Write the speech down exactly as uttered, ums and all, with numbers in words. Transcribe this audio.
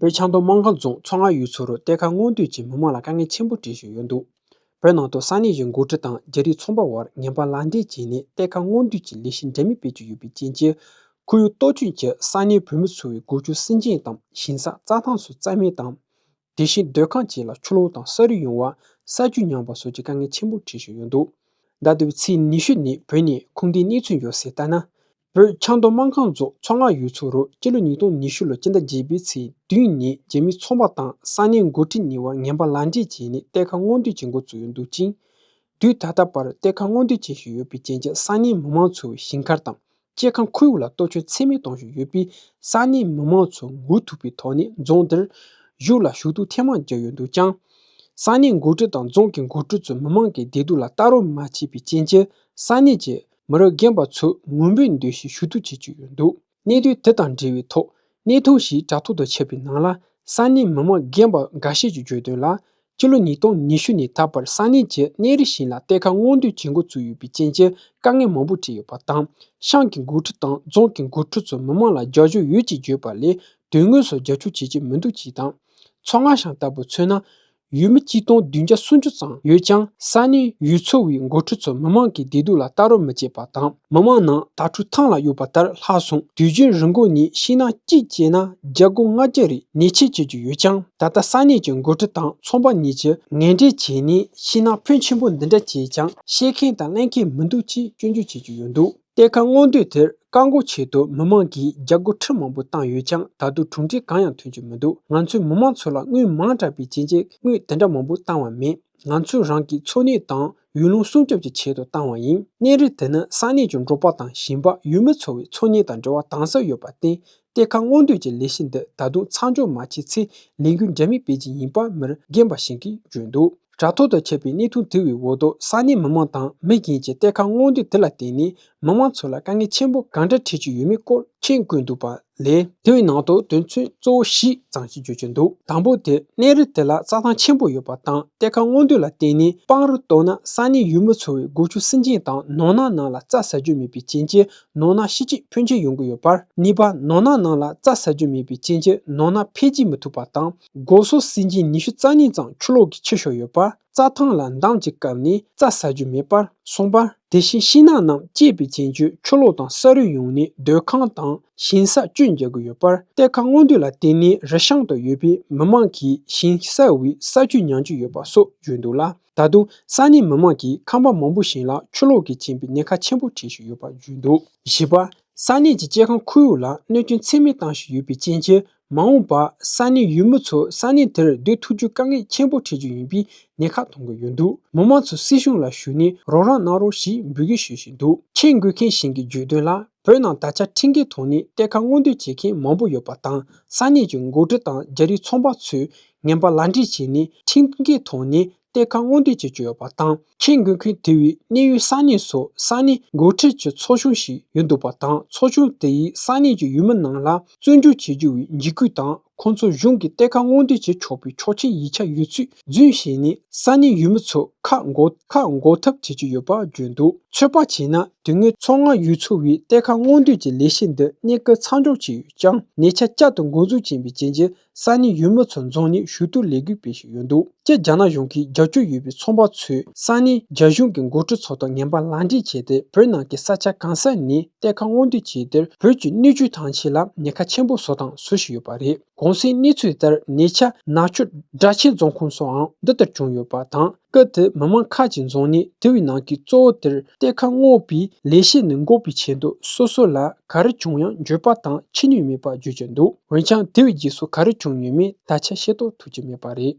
བོད་ཆབ་མདོ་སྨར་ཁམས་རྫོང་མཚོ་སྔ་ཡུལ་ཚོ་རུ་གཏེར་ཁ་སྔོག་འདོན་གྱིས་མི་མང་ལ་དཀའ་ངལ་ཆེན་པོ་འཕྲད་བཞིན་ཡོད་འདུག་བོད་ནང་དུ་ས་གནས་ཀྱི་འགོ་ཁྲིད་དང་རྒྱ་རིགས་ཚོང་པ་བར་ངན་པ་ལག་འབྲེལ་བྱས་ནས་གཏེར་ཁ་སྔོག་འདོན་གྱི་ལས་གཞི་འདྲ་མིན་སྤེལ་གྱི་ཡོད་པའི་རྐྱེན་གྱིས། ཁོར་ཡུག་གཏོར་སྐྱོན་གྱིས་ས་གནས་བོད་མི་ཚོ་བའི་སྒོ་ཕྱུགས་སེམས་ཅན་དང་ཞིང་ས་རྩྭ་ཐང་སོགས་རྩ་མེད་དང་། དེ་བཞིན་སྡོད་ཁང་བཅས་ལ་ཆུ་ལོག་དང་ས་རུད་ཡོང་བ། ས་ཆུ་ཉམས་པ་སོགས་ཀྱི་དཀའ་ངལ་ཆེན་པོ་འཕྲད་བཞིན་ཡོད་འདུག་ཟླ་འདིའི་ཚེས་ཉི་ཤུ་ནས་བོད་ནས་ཁུངས་ལྡན་གནས་ཚུལ་འབྱོར་གསལ་ལྟར་ན། བོད་ཆབ་མདོ་སྨར་ཁམས་རྫོང་མཚོ་སྔ་ཡུལ་ཚོ་རུ་སྤྱི་ལོ་ཉིས་སྟོང་ཉི་ཤུ་ལོ་སྤྱི་ཟླ་བརྒྱད་པའི་ཚེས་བདུན་ཉིན་རྒྱ་མིའི་ཚོང་པ་དང་ས་གནས་འགོ་ཁྲིད་གཉིས་བར་ངན་པ་ལག་འབྲེལ་བྱས་ནས་གཏེར་ཁ་སྔོག་འདོན་གྱི་འགོ་བཙུགས་ཡོད་འདུག་ཅིང་། དུས་ད་ལྟ་བར་གཏེར་ཁ་སྔོག་འདོན་བྱེད་བཞིན་ཡོད་པའི་རྐྱེན་གྱིས་ས་གནས་མི་མང་ཚོའི་ཞིང་ཁར་དང་། སྐྱེ་ཁམས་ཁོར་ཡུག་ལ་གཏོར་སྐྱོན་ཚད་མེད་གཏོང་བཞིན་ཡོད་པས། ས་གནས་མི་མང་ཚོ་མགོ་ཐུག་པའི་ཐོག་ནས་རྫོང་དེར་བཞུགས་ལ་ཞུ་གཏུག་ཐེངས་མང་བརྒྱབ་ཡོད་འདུག་ཀྱང་། ས་གནས་འགོ་ཁྲིད་དང་རྫོང་གི་འགོ་ཁྲིད་ཚོས་མི་མང་གི་བདེ་སྡུག་ལ་ལྟ་རྟོག་མ་བྱས་པའི་རྐྱེན་གྱིས། ས་གནས་ཀྱི་མི་རབས་རྒན་པ་ཚོས་ངུ་འབོད་འདོན་བཞིན་ཞུ་གཏུག་བྱེད་ཀྱི་ཡོད་འདུག་གནད་དོན་དེ་དང་འབྲེལ་བའི་ཐོག་གནས་ཐུང་ཞིག་དྲ་ཐོག་ཏུ་ཁྱབ་པའི་ནང་ལ། ས་གནས་མི་མང་རྒན་པ་འགའ་ཤས་ཀྱིས་བརྗོད་དོན་ལ། སྤྱི་ལོ་ཉིས་སྟོང་ཉི་ཤུ་ནས་ད་བར་ས་གནས་ཀྱི་གནས་རི་ཞིང་ལ་གཏེར་ཁ་སྔོག་འདོན་བྱེད་འགོ་བཙུགས་ཡོད་པའི་རྐྱེན་གྱིས་དཀའ་ངལ་མང་པོ་འཕྲད་ཡོད་པ་དང་། ཤང་གི་འགོ་ཁྲིད་དང་རྫོང་གི་འགོ་ཁྲིད་ཚོས་མི་མང་ལ་རྒྱབ་སྐྱོར་ཡོད་ཅེས་བརྗོད་པ་ལས་དོན་དངོས་སུ་རྒྱབ་སྐྱོར་བྱེད་ཀྱི་མི་འདུག་ཅེས་དང་། མཚོ་སྔ་ཤང་ལྟ་བུ་མཚོན་ན། ཡུལ་མི་གཅིག་སྟོང་བདུན་བརྒྱ་སུམ་ཅུ་ཙམ་ཡོད་ཀྱང་། ས་གནས་ཡུལ་ཚོ་བའི་འགོ་ཁྲིད་ཚོས་མི་མང་གི་བདེ་སྡུག་ལ་ལྟ་རྟོག་མི་བྱེད་པ་དང་། མི་མང་ནང་དྭ་ཕྲུག་ཐང་ལ་གཡུག་པ་ལྟར་ལྷག་སོང་། དུས་རྒྱུན་རི་མགོ་ནས་ཤིང་ནགས་གཅིག་བཅད་ན་རྒྱ་སྒོར་ལྔ་བརྒྱ་རེ་ཉེས་ཆད་གཅོད་རྒྱུ་ཡོད་ཀྱང་། ད་ལྟ་ས་གནས་ཀྱི་འགོ་ཁྲིད་དང་ཚོང་པ་གཉིས་ཀྱིས་ངན་འབྲེལ་བྱས་ནས་ཤིང་ནགས་ཕོན་ཆེན་པོ་འདི་འདྲ་བཅད་ཀྱང་བཤེར་མཁན་དང་ལེན་མཁན་མི་འདུག་ཅེས་སྐྱོན་བརྗོད་བྱེད་ཀྱི་ཡོད་འདུག་གཏེར་ཁ་སྔོག་འདོན་དེར་བཀག་འགོག་ཆེད་དུ་མི་མང་གིས་རྒྱ་སྒོར་ཁྲི་མང་པོ་བཏང་ཡོད་ཀྱང་། ད་དུང་གྲུབ་འབྲས་གང་ཡང་ཐོན་གྱི་མི་འདུག་ང་ཚོས་མི་མང་ཚོ་ལ་དངུལ་མང་དྲགས་པའི་རྐྱེན་གྱིས་དངུལ་དེ་འདྲ་མང་པོ་བཏང་བ་མེད། ང་ཚོས་རང་གི་འཚོ་གནས་དང་ཡུལ་ལུང་སྲུང་སྐྱོབ་ཀྱི་ཆེད་དུ་བཏང་བ་ཡིན། གནས་རི་དེ་ནི་ས་གནས་ཀྱི་འབྲོག་པ་དང་ཞིང་པ་ཡུལ་མི་ཚོ་བའི་འཚོ་གནས་དང་འབྲེལ་བ་དམ་ཟབ་ཡོད་པར་བརྟེན། གཏེར་ཁ་སྔོག་འདོན་གྱི་ལས་གཞི་འདི་ད་དུང་མཚམས་འཇོག་མ་བྱས་ཚེ་ལས་འགུལ་འདྲ་མིན་སྤེལ་རྒྱུ་ཡིན་པ་མི་རྒན་པ་ཞིག་གིས་བརྗོད་འདུག་དྲ་ཐོག་ཏུ་ཁྱབ་པའི་གནས་ཐུང་དེ་བའི་འོག་ཏུ་ས་གནས་མི་མང་དང་མི་གཞན་གྱིས་གཏེར་ཁ་སྔོག་འདོན་དེ་ལ་བརྟེན་ནས་མི་མང་ཚོ་ལ་དཀའ་ངལ་ཆེན་པོ་གང་འདྲ་འཕྲད་ཀྱི་ཡོད་མེད་སྐོར་མཁྱེན་དགོས་འདུག་པ་ལས། དེ་བའི་ནང་དུ་དོན་ཚན་གཙོ་བོ་བཞི་ཙམ་ཞིག་བརྗོད་ཀྱི་འདུག་དང་པོ་དེ་གནས་རི་དེ་ལ་རྩྭ་ཐང་ཆེན་པོ་ཡོད་པ་དང་། གཏེར་ཁ་སྔོག་འདོན་ལ་བརྟེན་ནས་སྤང་རི་གཏོར་ན་ས་གནས་ཡུལ་མི་ཚོ་བའི་སྒོ་ཕྱུགས་སེམས་ཅན་དང་ནོར་གནག་ནང་ལ་རྩྭ་ཟ་རྒྱུ་མེད་པའི་རྐྱེན་གྱིས་ནོར་གནག་ཤི་རྐྱེན་ཕོན་ཆེན་ཡོང་གི་ཡོད་པར། གཉིས་པ། ནོར་གནག་ནང་ལ་རྩྭ་ཟ་རྒྱུ་མེད་པའི་རྐྱེན་གྱིས་ནོར་གནག་འཕེལ་རྒྱས་མི་ཐུབ་པ་དང་། སྒོ་ཟོག་སེམས་ཅན་ཉི་ཤུ་རྩ་གཉིས་ཙམ་ཆུ་ལོག་གིས་འཁྱེར་ཤོར་ཡོད་པ། རྩྭ་ཐང་ལ་འདམ་གྱིས་བཀབ་ནས་རྩྭ་ཟ་རྒྱུ་མེད་པར་སོང་པ། དེ་བཞིན་ཤིང་ནགས་རྣམས་བཅད་པའི་རྐྱེན་གྱིས་ཆུ་ལོག་དང་ས་རུད་ཡོང་ནས་སྡོད་ཁང་དང་ཞིང་སར་སྐྱོན་འཇལ་གྱི་ཡོད་པར། གཏེར་ཁ་སྔོག་འདོན་ལ་བརྟེན་ནས་རི་ཤང་དུ་ཡོད་པའི་མི་མང་གིས་ཞིང་ས་བའི་ས་ཆུ་མྱང་རྒྱུ་ཡོད་པ་སོགས་བརྗོད་འདུག་ལ། ད་དུང་ས་གནས་མི་མང་གིས་ཁང་པ་མང་པོ་ཞིག་ལ་ཆུ་ལོག་གིས་ཁྱེར་བའི་ཉེན་ཁ་ཆེན་པོ་འཕྲད་བཞིན་ཡོད་པ་བརྗོད་འདུག་བཞི་པ། ས་གནས་ཀྱི་སྐྱེ་ཁམས་ཁོར་ཡུག་ལ་གནོད་སྐྱོན་ཚད་མེད་བཏང་བཞིན་ཡོད་པའི་རྐྱེན་གྱིས། མ་འོངས་པར་ས་གནས་ཡུལ་མི་ཚོ་ས་གནས་དེར་སྡོད་ཐུབ་རྒྱུ་དཀའ་ངལ་ཆེན་པོ་འཕྲད་རྒྱུ་ཡིན་པའི་ཉེན་ཁ་མཐོང་གི་ཡོད་འདུག་མི་མང་ཚོས་སྲིད་གཞུང་ལ་ཞུས་ནས་རོགས་རམ་གནང་རོགས་ཞེས་འབོད་སྐུལ་ཞུ་བཞིན་འདུག་མཁྱེན་དགོས་མཁན་ཞིག་གིས་བརྗོད་དོན་ལ། བོད་ནང་ད་ཆ་ཁྲིམས་འགལ་ཐོག་ནས་གཏེར་ཁ་སྔོག་འདོན་བྱེད་མཁན་མང་པོ་ཡོད་པ་དང་། ས་གནས་ཀྱི་འགོ་ཁྲིད་དང་རྒྱ་རིགས་ཚོང་པ་ཚོས་ངན་པ་ལག་འབྲེལ་བྱས་ནས་ཁྲིམས་འགལ་ཐོག་ནས་གཏེར་ཁ་སྔོག་འདོན་བྱེད་ཀྱི་ཡོད་པ་དང་། མཁྱེན་དགོས་མཁན་དེ་བས་གནས་ཡུལ་ས་གནས་སུ་ས་གནས་འགོ་ཁྲིད་ཀྱི་ཚོགས་ཆུང་ཞིག་ཡོད་འདུག་པ་དང་། ཚོགས་ཆུང་དེ་ཡིས་ས་གནས་ཀྱི་ཡུལ་མི་རྣམས་ལ་བཙོན་འཇུག་བྱེད་རྒྱུ་བའི་འཇིགས་སྐུལ་དང་། ཁོང་ཚོ་གཞུང་གིས་གཏེར་ཁ་སྔོག་འདོན་བྱེད་ཆོག་པའི་ཆོག་མཆན་ཡིག་ཆ་ཡོད་ཚུལ་རྫུན་བཤད་ནས་ས་གནས་ཡུལ་མི་ཚོ་ཁ་འགོག་ཁ་འགོག་ཐབས་བྱེད་ཀྱི་ཡོད་པ་བརྗོད་འདུག་ཚོད་དཔག་བྱས་ན། དེ་སྔོན་མཚོ་སྔ་ཡུལ་ཚོ་བའི་གཏེར་ཁ་སྔོག་འདོན་གྱི་ལས་གཞི་འདི་གནས་སྐབས་མཚམས་འཇོག་བྱས་ཡོད་ཀྱང་། ཉེ་ཆར་བསྐྱར་དུ་འགོ་འཛུགས་བྱས་པའི་རྐྱེན་གྱིས། ས་གནས་ཡུལ་མི་ཚོ་འཛོམས་ནས་ཞུ་གཏུག་ལས་འགུལ་སྤེལ་བཞིན་ཡོད་འདུག་སྤྱིར་རྒྱ་ནག་གཞུང་གིས་རྒྱབ་སྐྱོར་ཡོད་པའི་ཚོང་པ་ཚོས་ས་གནས་རྒྱ་གཞུང་གི་འགོ་ཁྲིད་ཚོ་དང་ངན་པ་ལག་འབྲེལ་བྱས་ཏེ། བོད་ནང་གི་ས་ཆ་གང་ས་ནས་གཏེར་ཁ་སྔོག་འདོན་བྱས་ཏེ། བོད་ཀྱི་སྣོད་བཅུད་ཐམས་ཅད་ལ་ཉེན་ཁ་ཆེན་པོ་བཟོ་དང་བཟོ་བཞིན་ཡོད་པ་རེད། གོང་གསལ་གནས་ཚུལ་ལྟར། ཉེ་ཆར་ནག་ཆུ་སྦྲ་ཆེན་རྫོང་ཁོངས་སུའང་འདི་ལྟར་བྱུང་ཡོད་པ་དང་། སྐབས་དེར་མི་མང་ཁག་ཅིག་འཛོམས་ནས་དེ་བའི་ནང་གི་གཙོ་བོ་དེར་གཏེར་ཁ་སྔོག་པའི་ལས་གཞི་ནི་འགོག་པའི་ཆེད་དུ་སོ་སོ་ལ་ག་རེ་བྱུང་ཡང་འགྱོད་པ་དང་ཕྱི་ནུས་མེད་པ་བརྗོད་ཀྱི་འདུག་འོན་ཀྱང་དེ་བའི་རྗེས་སུ་ག་རེ་བྱུང་ཡོད་མེད་ད་ཆ་ཤེས་རྟོགས་ཐུབ་ཀྱི་མེད་པ་རེད།